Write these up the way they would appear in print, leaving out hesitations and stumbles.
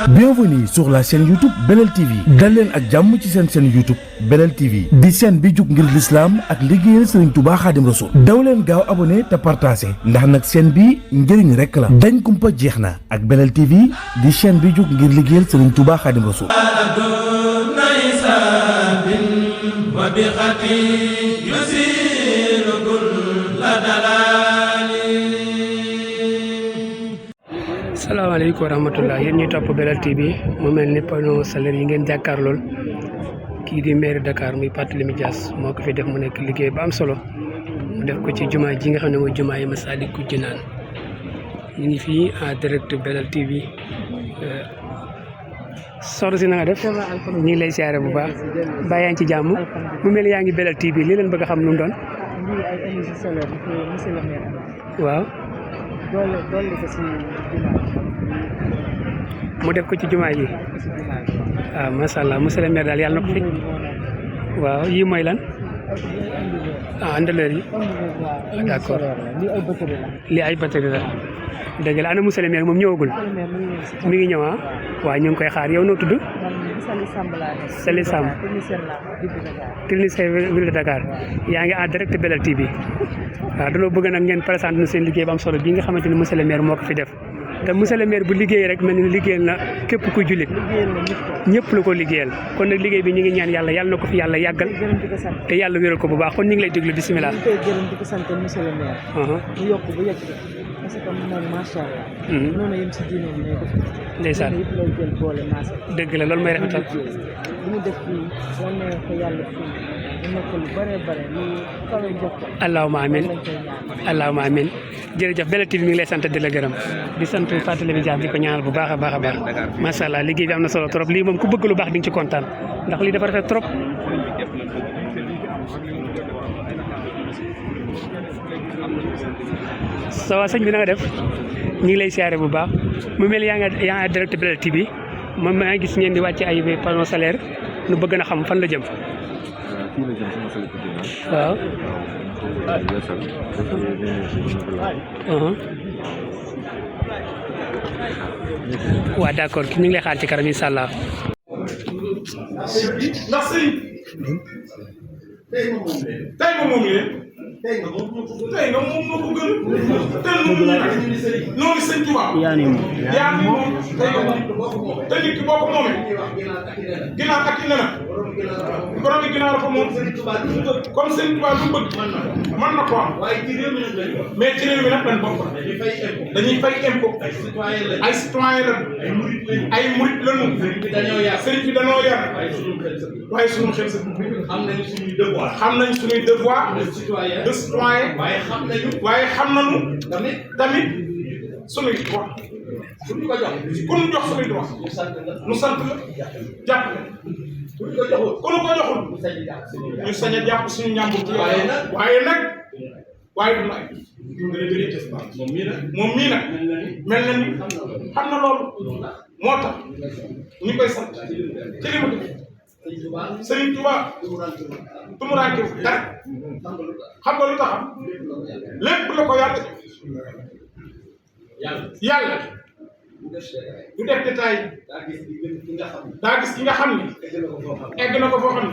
Bienvenue sur la chaîne YouTube Belel TV dal leen ak jàmm ci seen chaîne YouTube Belel TV di chaîne bi jug ngir l'islam ak liggéeyal Serigne Touba Khadim Rassoul daw leen gaaw abonné te partagé ndax nag chaîne bi njëriñ rek la dañ kumpa jeex na ak Belel TV di chaîne bi jug ngir liggéeyal Serigne Touba Khadim Rassoul. salaamaaleykum wa rahmatulah yéen ñuy topp Belel TV mu mel ni panneau solaire yi ngeen jàkkaar lool kii di maire Dakar muy Barthélémy Dias moo ko fi def mu nekk liggéey ba am solo mu def ko ci jumaa ji nga xam ne mooy jumaa yi Massalikul Jinaan ñu ngi fii en direct Belel TV soxna si na nga def ñu ngi lay siyaare bu baax baa yaa ngi ci jàmm mu mel yaa ngi Belel TV lii leen bëgg a xam lu mu doon. waaw. mu def ko ci jumaa ji waaw macha allah monsieur le maire daal yàlla na ko fi waaw yii mooy lan andeleer yi d'accord lii ay batterie la dëgg la ana monsieur le maire moom ñëwagul mi ngi ñëw waaw ñu ngi koy xaar yow noo tudd Sali Samb technicien ville de Dakar yaa ngi en direct Belel TV waaw dañoo bëgg nag ngeen présenté seen liggéey bu am solo bii nga xamante ni monsieur le maire moo ko fi def te monsieur le maire bu liggéey rek mel ni liggéeyal na képp ku jullit ñëpp la ko liggéeyal kon nag liggéey bi ñu ngi ñaan yàlla na ko fi yàlla yàggal te yàlla wéral ko bu baax kon ñu ngi lay déglu bisimilah. ñu koy gërëm di ko sant monsieur le maire. mu yokk ba yegg parce que moom macha allah. noonu yem si diine bi lay def. ndeysaan yëpp lay jël boole maasa. dëgg la loolu mooy rafetal. li mu def fii yal na ko yàlla fii mu nekk lu bëree bëri lu kawe jox ko. allahumma amin allahumma amin jërëjëf Belel TV mi ngi lay sant di la gërëm di sant Barthélémy Dias di ko ñaanal bu baax a baax a baax macha allah liggéey bi am na solo trop lii moom ku bëgg lu baax di nga ci kontaan ndax lii dafa rafet trop. ça va sëñ bi na nga def ñu ngi lay siyaare bu baax mu mel yaa ngi direct Belel TV moom maa ngi gis ngeen di wàcce ay panneau solaire nu bëgg na xam fan la jëm. waaw. waaw d'accord ñu ngi lay xaar ci kanam incha allah. ndax sëriñ tey nga moom leen tey nga moom moo ko gën tey moom noonu sëñ Tuubaa yaa ni moom tey nga moom te nit ki boo ko moomee ginaar ak i nena borom bi ginaar ko moom comme sëñ Tuubaa lu bëgg mën na ko am mais ci réew mi nag dañ bokk dañuy fay impôt ay citoyen la ay murit lañu sëriñ bi dañoo yar waaye sunu xel sa xam nañ suñuy devoir de citoyen waaye xam nañu tamit suñuy droit ku ñu jox suñuy droit nu sant la jàpp ku ñu ko joxul ñu sañ a jàpp suñu ñàmbur ci waaye nag moom mii nag mel na ni xam na loolu moo tax ñu koy sant ci li mu def Sëriñ Tuubaa tumuraanke dara xam nga lu taxam lépp la ko yàlla du def détail daa gis ki nga xam ni egg na ko foo xam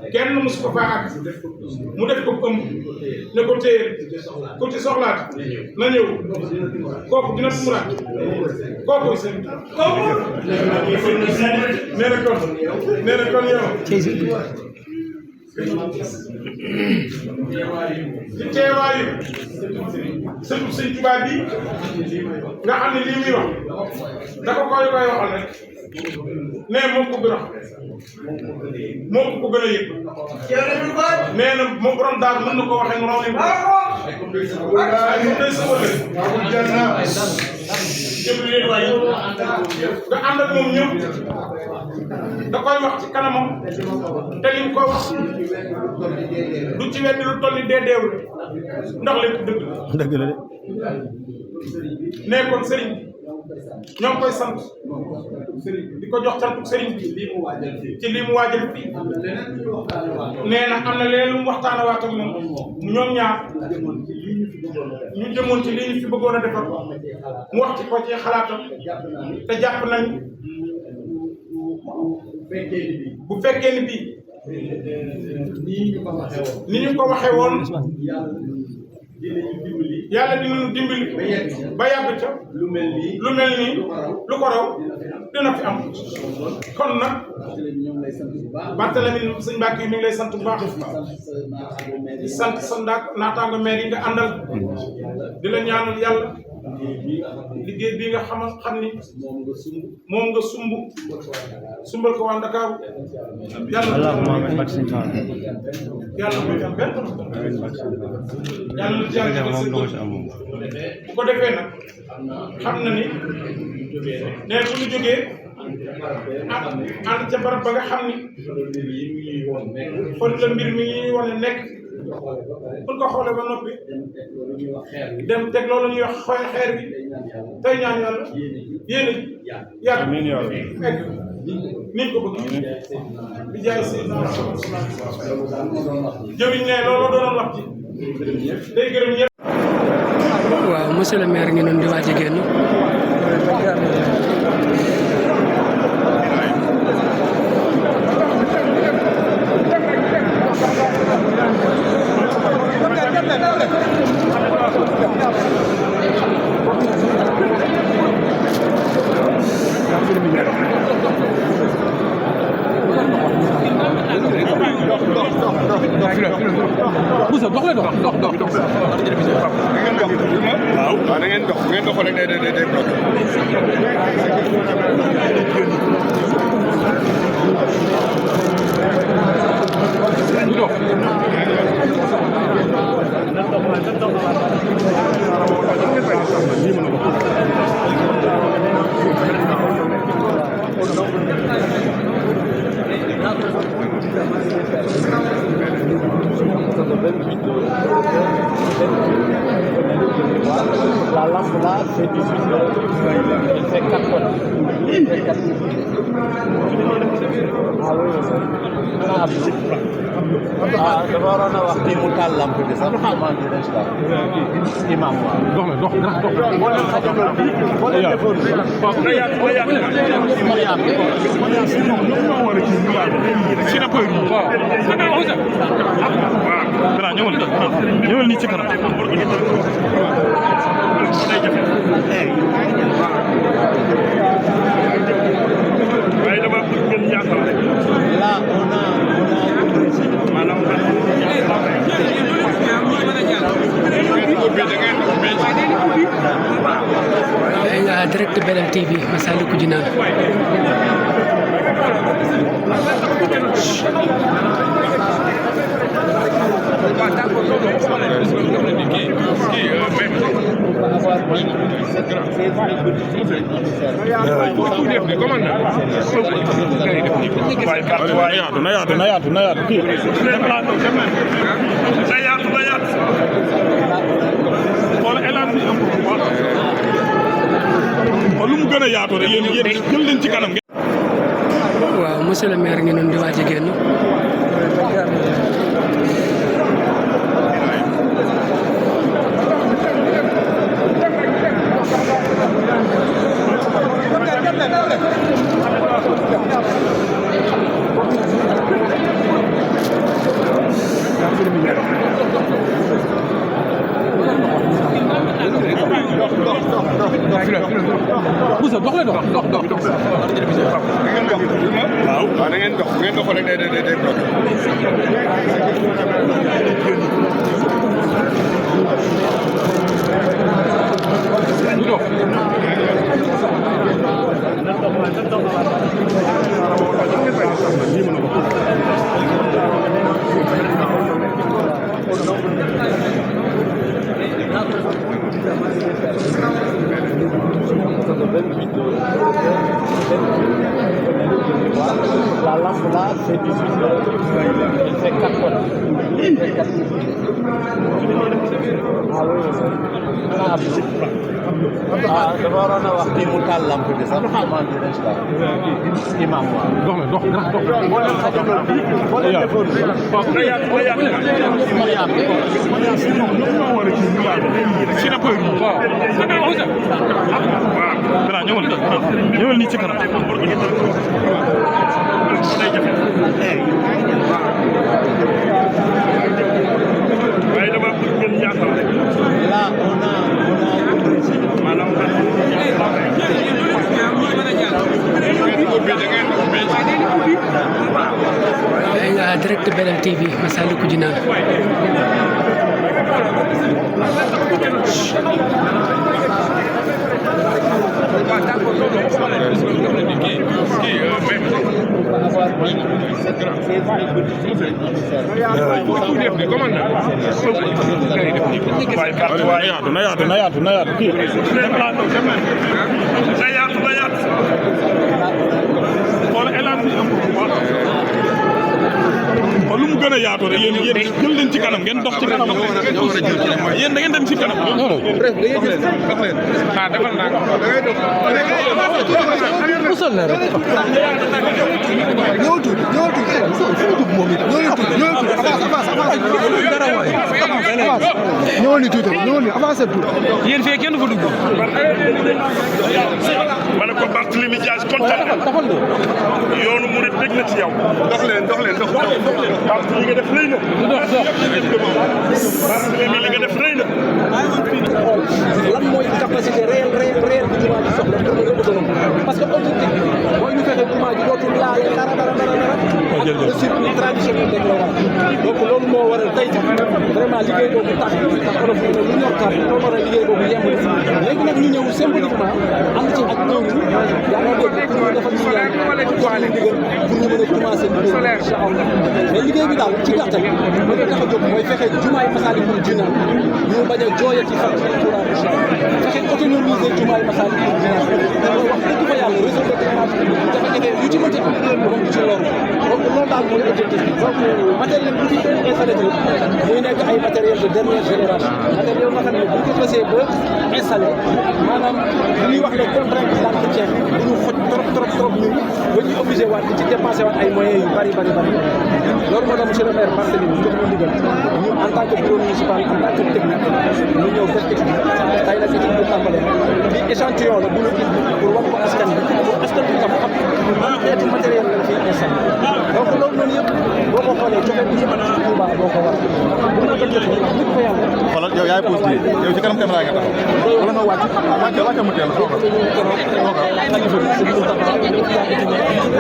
ne kenn musu ko faa àgg mu def ko ëmb ne ko téye ku ci soxlaat na ñëw kooku dina tumuraat kooku sëriñ nee na kon yow ci teewaayu sëtu sëñ Tuubaa bi nga xam ne lii muy wax da ko koy waxal rek nee moom ko gën a moom ko gën a yëg nee na moom borom daal mën na ko waxee mu raw ne nga ànd ak moom ñëw da koy wax ci kanamam te li mu koy wax du ci weddi lu toll ni deedeewul ndax lépp dëgg la de nee kon sëriñ ñoo ngi koy sant di ko jox cantuk sëriñ bi ci lii mu waajal fii nee na am na leneen lu mu waxtaanawaat ak moom ñoom ñaar ñu jëmoon ci lii ñu fi bëggoon a defar mu wax ci ko ci xalaatam te jàpp nañ bu fekkee ni bii ni ñu ko waxee woon yàlla dinañu dimbali ba yàgg ca lu mel nii lu ko raw dina fi am kon nag Barthélémy sëñ Mbacke yi mi ngi lay sant bu baax di sant sa naataango maire yi nga àndal di la ñaanal yàlla liggéey bi nga xam ni moom nga sumbal ko waa Ndakaaru yàlla yàlla mooy am benn yàlla bu ko defee nag xam na ni nee bu ñu jógee ànd ca barab ba nga xam ni kon la mbir mi ñuy wane nekk buñ ko xoolee ba noppi dem teg loolu ñuy wax xeer bi tey ñaan yàlla yéen a yàgg fekk niñ ko bëgg di jaay si jëwiñ ne loolu doonoon wax ci day gërëm ñëpp. waaw monsieur le maire ngi noonu di waaj a génn. Moussa dox leen dox. waaw da ngeen dox bu ngeen doxal rek day bloqué. La lampe là, c'est 18 heures. Il fait 4 tonnes. Il fait 4 tonnes. Ah oui, ah, dafa waroon a wax ni mu taal lampe bi sax commande imam waaw. dox la dox. boo leen xajoon fii boo leen defoon ñëwal nii ci kanam. waaye dama bëgg ngeen yaatal rek. là on a maanaam nga direct Belel TV Massalikul Jinaan. na yaatu lu mu gën a yaatu rek yéen jël leen ci kanam. waaw monsieur le maire ngi noonu di waaj a génn. Moussa dox leen dox. waaw da ngeen dox bu ngeen doxal rek day bloqué. La lampe là, c'est 18 heures. Il fait 4 tonnes. Il fait 4 tonnes. Ah oui, dafa waroon a wax kii mu taal lamp bi sax xamante ne si imam waaw. dox na dox boo leen xajoon fii boo leen defoon ñëwal nii ci kanam. waaye dama bëgg ngeen ñaaxal rek. là on a maanaam nga direct Belel TV Massalikul Jinaan na yaatu kii lu mu gën a yaatu rek yéen jël leen ci kanam ngeen dox ci kanam yéen da ngeen dem ci kanam. ah defal naa ko. musal na rek. ñëw tuuti moom it ñëwal ni tuuti avancé tuuti. yéen fee kenn fa dugg. ma ne ko Barthélémy Dias kontaan yoonu murid dégg na ci yow. dox leen. parce que li nga def rëy na. Barthélémy li nga def rëy na. lan mooy capacité réelle bi jumaa ji soxla pour mu autonome parce que objectif bi mooy ñu fexe jumaa ji dootul laale dara ak le circuit traditionnel rek la war donc loolu moo waral tey ji vraiment liggéey boobu tax olof yi ne lu ñorkaat moo waral liggéey boobu yemb léegi nag ñu ñëw symboliquement ànd ci ak ñëw ñu yaa ngi dégg ñu defal ñu ñaan jox leen ndigal pour ñu mën a commencé liggéey incha allah mais liggéey bi daal ci gàttal ma ko tax a jóg mooy fexe jumaay Massalikul Jinaan ñu bañ a jooyati facture courant incha allah fexe autonomiser jumaay Massalikul Jinaan wax dëgg fa yàlla réseau de drainage jafe-jafe yu ci mënti moom du ci loru donc loolu daal mooy objectif bi donc matériel bu fi installé muy nekk ay matériel de dernière génération matériel yoo nga xam ne bu ko fasee ba installé maanaam li ñuy wax les contraintes d'entretien bu ñu xoj trop ñun ba ñuy obligé waat di ci dépensé waat ay moyens yu bari loolu moo tax monsieur le maire Barthélémy jox ñu ndigal ñun en tant que bureau municipal en tant que technique ñu ñëw def étude tey nag étude bu tàmbalee bi échantillon la bu ñu indi pour wan ko askan bi pour askan bi tam xam ban xeetu matériel lañ fiy installé donc loolu noonu yëpp boo ko xoolee joxe bi ñu mën ci Touba boo ko war bu ma ko jotee nit ko yàlla xoolal yow yaay pousse lii yow ci kanam caméra nga taxaw wala nga wàcc mu teel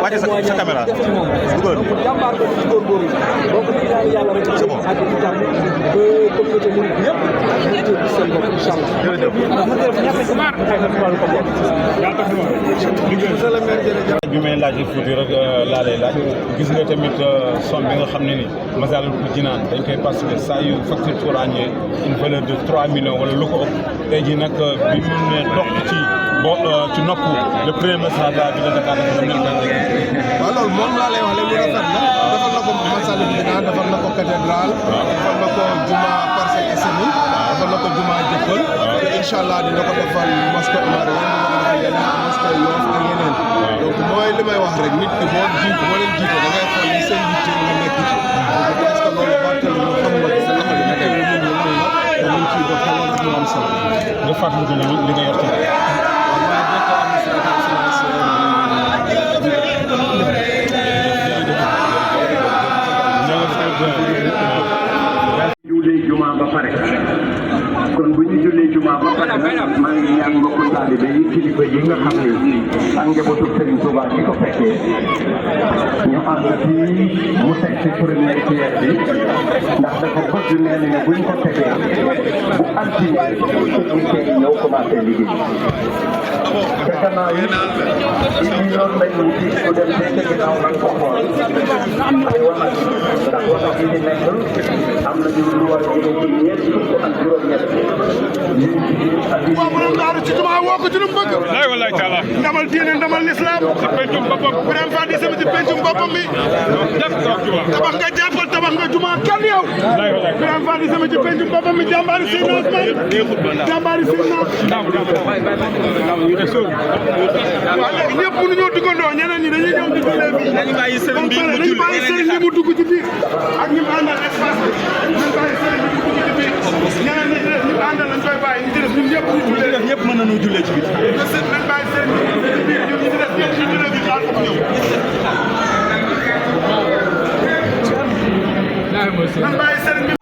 wàcc sa caméra dugal jàmbaar ko ci góorgóorlu donc ñu ñaan yàlla rek ak ci jàmm ba communauté mu yëpp ñu ci seen bopp inshallah bi may laaj fuuti rek laa lay laaj gis nga tamit somme bi nga xam ne ni Massalikul Jinaan dañ koy participer saa yu facture courant une valeur de 3 millions wala lu ko ëpp tey jii nag bi mu ne dox ci nopp le premier magistrat bi de Dakar dafa dem waaw loolu moom laa lay wax léegi lu rafet la defal na ko Massalikul Jinaan defal na ko cathédrale defal na ko juma Parcelles Assainies defal na ko juma Jëppal te incha allah dina ko defal mosquée Omarien dina ko defal yeneen mosquée Yoff ak yeneen donc mooy li may wax rek nit ki boo leen jiite da ngay xool li seen yitte nga nekk ci est-ce que loolu Barthélémy xam nga ci sa loxo li nekk nit ñi lan la te ñu ciy def loolu rek moo am solo nga fàttali ko li nga yor ci jullee juma ba pare kon bu ñu jullee juma ba pare nag maa ngi ñaan mbokku taalibe yi kilifa yi nga xam ne ak njabootu Serigne Touba ñi ko fekkee ñu ànd fii mu teg ci première pierre bi ndax dafa bëgg nee na ne buñ ko tegee bu altine technicien yi ñëw commencé liggéey te gannaaw yi ñu yoon lañu ci ku dem te ginnaaw nañ ko xool ay wanag ndax wanag yi di nekk am nañu lu war a jóge ci ñeent fukk ak juróom-ñett daaru ci jumaa woo ko ci lu mu bëgg lay wallaay taala ndamal diine ndamal lislaam ci pencum boppam bu dem fa di sama ci pencum boppam bi def tabax nga jàppal tabax nga juma kenn yow Birame Fall di sama ci penc boppam mi jàmbaari Seydina Ousmane jàmbaari Seydina waaw léegi ñëpp mënuñoo duggandoo ñeneen ñi dañuy ñëw di jullee fii nañu bàyyi sëriñ bi mu dugg ci biir ak ñi mu àndal espace bi nañ bàyyi sëriñ bi mu dugg ci biir ñeneen ñi ñi mu àndal lañ koy bàyyi ñu ci des ñun ñëpp ñu jullee ñëpp mën nañoo jullee ci biir nañ bàyyi sëriñ bi mu dugg ci biir ñun ñi ci des ñëpp ñu jullee bi xaar ko ñëw nañ bàyyi sëriñ bi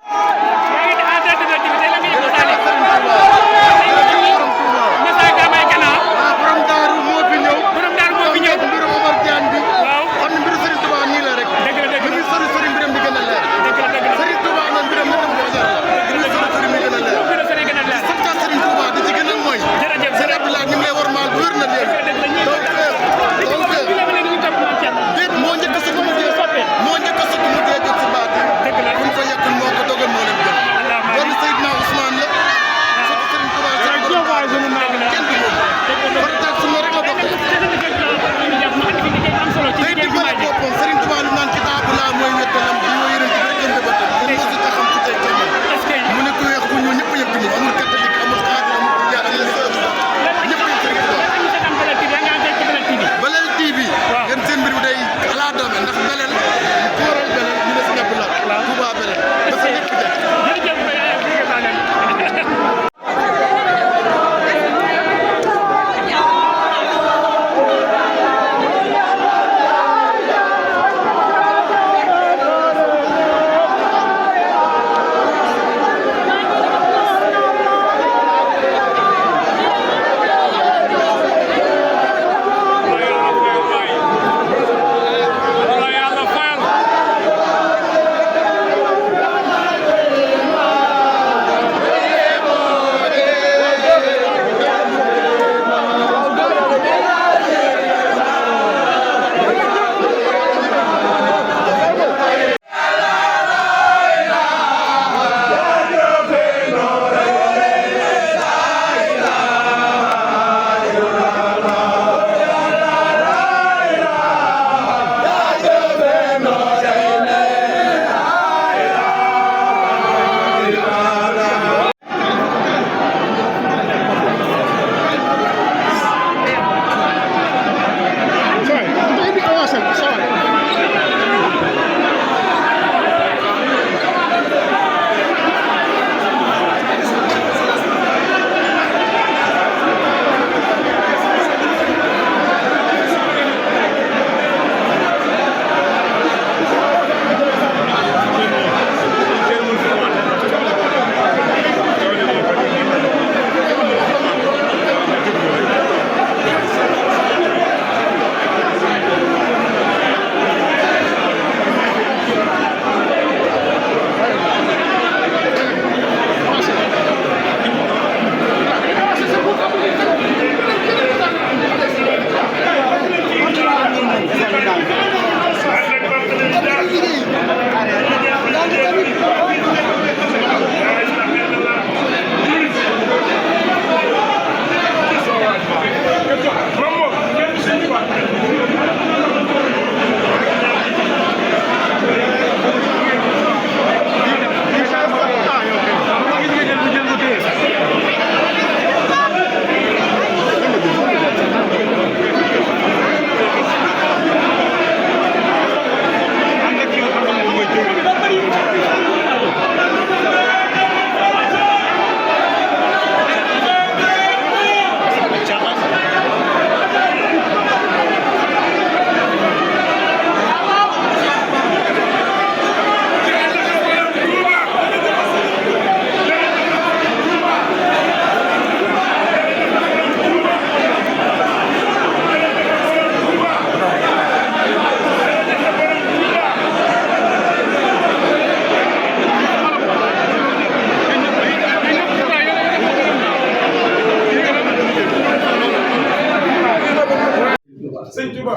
sëñ Touba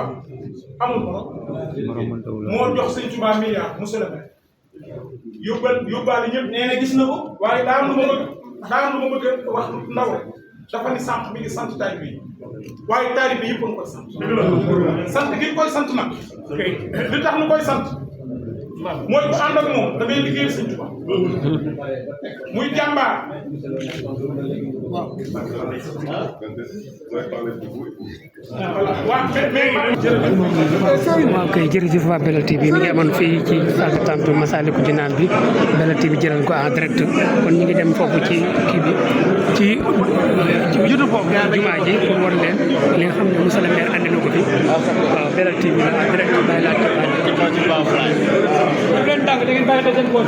amul morom moo jox sëñ Touba milliard monsieur le maire yóbbaale ñëpp nee na gis na ko waaye daa am lu ma bëgg wax ndaw rek dafa ni sant mi ngi sant taalibe yi waaye taalibe yi yëpp a koy sant sant gi koy sant nag li tax nu koy sant mooy bu ànd ak moom da ngay liggéeyal sëñ Tuubaa muy jàmbaar. waaw kay jërëjëf waa Belel TV mi ngi amoon fii ci salle d'attente Massalikul Jinaan bi Belel TV jëlal ko en direct kon ñu ngi dem foofu ci kii bi ci jumaa ji pour war leen li nga xam ne monsieur le maire andi na ko fi waaw Belel TV la en direct bàyyi laaj leen tànk da ngeen bàyyi ko seen bopp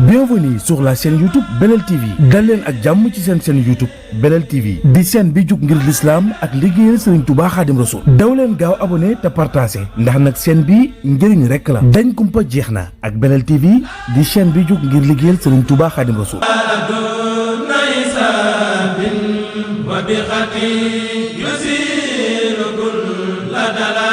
Bienvenue sur la chaîne YouTube Belel TV dal leen ak jàmm ci seen chaîne YouTube Belel TV di chaîne bi jug ngir l'islam ak liggéeyal Serigne Touba Khadim Rasoul daw leen gaaw abonné te partagé ndax nag chaîne bi njëriñ rekk la dañ kumpa jeex na ak Belel TV di chaîne bi jug ngir liggéeyal Serigne Touba Khadim Rasoul وبخطي يسير كل دلال